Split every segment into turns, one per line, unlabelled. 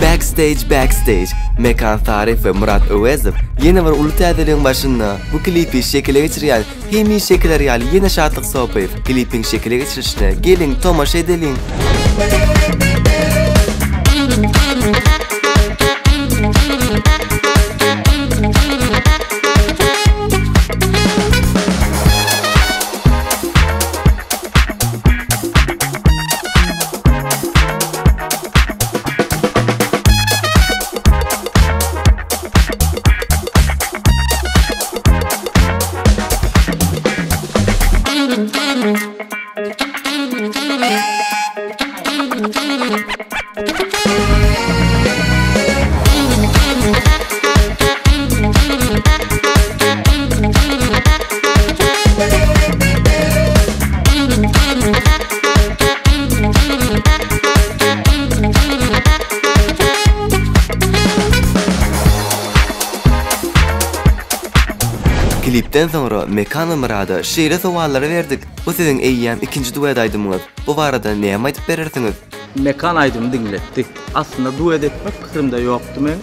Backstage Backstage Mekan Saryýew we Myrat Öwezow ýene bir uly täzeligiň başynda. Bu klipi şekile geçirýän hemişekiler ýaly ýene Şatlyk Sopyýew. Klipiň şekile geçirilişine geliň tomaşa edeliň! Klipden soňra Mekan we Myrada şeýle sowallary berdik, Bu siziň eýýäm ikinji duet aýdymyňyz. Bu barada näme aýdyp berersiňiz?
Mekan aýdymy diňletdi. Aslynda duet etmek pikirimde ýokdy meň.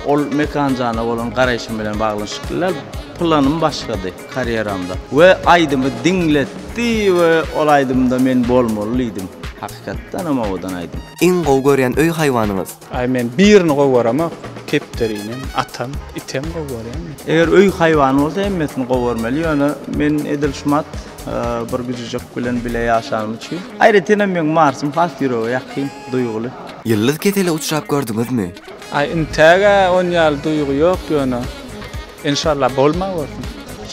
Ol Mekanjana bolan garaýşym bilen baglanyşykly däl. Planym başgady karýeramda. We aýdymy diňletdi we ol aýdymda men bolmaly diýdim. Hakykatdanam owadan aýdym.
Iň gowy görýän öý haýwanyňyz?
Aý men birini gowy göremok. Kepderinem, atam, item gowy görýän men.
Eger öý haýwany bolsa hemmesini gowy görmeli. Ýöne men edil şumat bir güjüjek bilen bile ýaşanym üçin. Aýratynam meň Marsym has ýürege ýakyn, duýguly.
Ýyldyz kesele uçrap gördüňizmi?
Aý intäg-ä on ýaly duýgy ýok ýöne enşalla bolma görsün.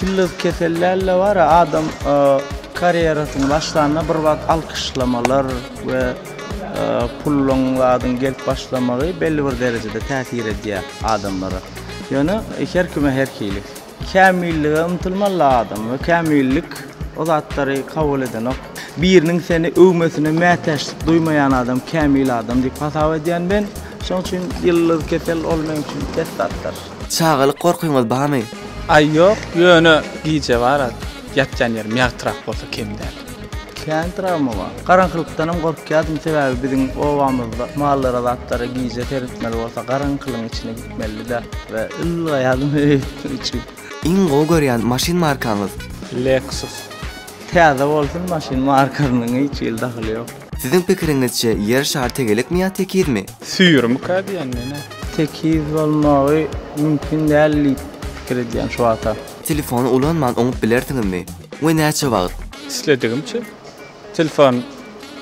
Ýyldyz kesel däl-de bar-a adam karýerasyny başlanda bir wagt alkyşlamalar we puluň zadyň gelip başlamagy belli bir derejede täsir edýär adamlara. Ýöne her kime her hili. Kämillige ymtylmaly adam we kämillik o zatlary kabul edenok. Biriniň seni öwmesine mätäçlik duýmaýan adam kämil adam diýip hasap edýän men. Şoň üçin ýyldyz kesel ol meň üçin pes zatlar.
Çagalyk gorkyňyz barmy?
Aý ýok, ýöne gije bar-a ýatýan ýerim ýagtyrak bolsa kem däl.
Kän trawma bar. Garaňkylykdanam gorkýardym, sebäbi biziň obamyzda mallara zatlara gije seretmeli bolsa garaňkylygyň içine gitmelidi-de we ylgaýardym öýe ýetmek üçin.
Iň gowy görýän maşyn markaňyz?
Lexus.
Täze bolsun maşyn markasynyň hiç hili dahyly ýok.
Siziň pikiriňizçe ýer şar tegelekmi ýa tekizmi?
Süýrümikä diýen men-ä.
Tekiz bolmagy mümkin däl diýip pikir edýän şu wagta.
Telefony ulanman oňup bilersiňizmi? We näçe wagt?
Isledigimçe. Telefon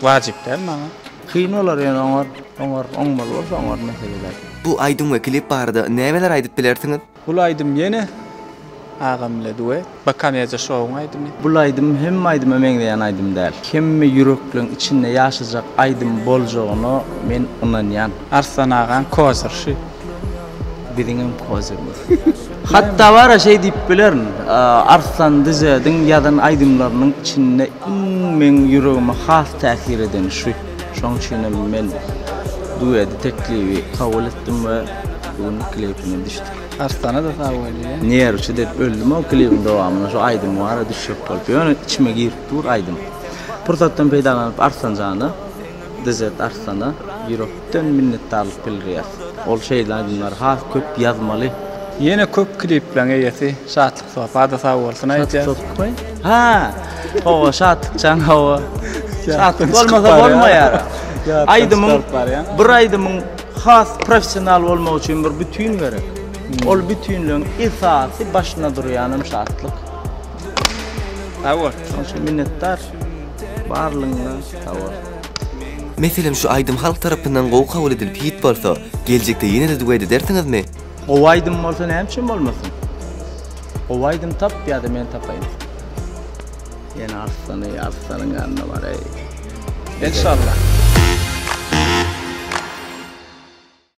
wajyp däl maňa.
Kyn bolar ýöne oňar, oňar, oňmaly bolsa oňar mesele däl.
Bu aýdym we klip barada nämeler aýdyp bilersiňiz?
Bul aýdym ýene agam bile duet. Bakameja şowuň aýdymy.
Bul aýdym hemme aýdyma meňzeýän aýdym däl. Hemme ýürekleň içinde ýaşajak aýdym boljagyna men ynanýan.
Arslan agaň kozyr şy.
Biziňem kozyrymyz. Hatda bara şeý diýip bilerin, Arslan Dizediň ýazan aýdymlarynyň içinde iň meň ýüregime has täsir edeni şu. Şoň üçinem men dueti teklibi kabul etdim we bu gün klipine düşdük.
Arslana-da sag bol diýýän.
Nerwçi dek öldüm o klibiň dowamynda şu aýdym bara düşjek bolup. Ýöne içime girip dur aýdym. Pursatdan peýdalanyp Arslanjana DZ Arslana ýürekden minnetdarlyk bildirýäs. Ol şeýle aýdymlary has köp ýazmaly.
Ýene köp klipleň eýesi Şatlyk Sopa-da sag bolsun aýdýas.
Şatlyk Sopmy? Ha! Hawa Şatlykjan hawa. Şatlyk bolmasa bolmaýar. Aýdymyň bir aýdymyň has professional bolmagy üçin bir bütin gerek. Ol bütinligiň esasy başynda durýanam Şatlyk.
Sag bol.
Şonuň üçin minnetdar. Barlygyňa sag bol.
Meselem şu aýdym halk tarapyndan gowy kabul edilip hit bolsa, geljekde ýene-de duet edersiňizmi?
Gowy aýdym bolsa näme üçin bolmasyn? Gowy aýdym tap ýa-da men tapaýyn. Ýene Arslany, Arslanyň ýanyna baraý.
Enşallah.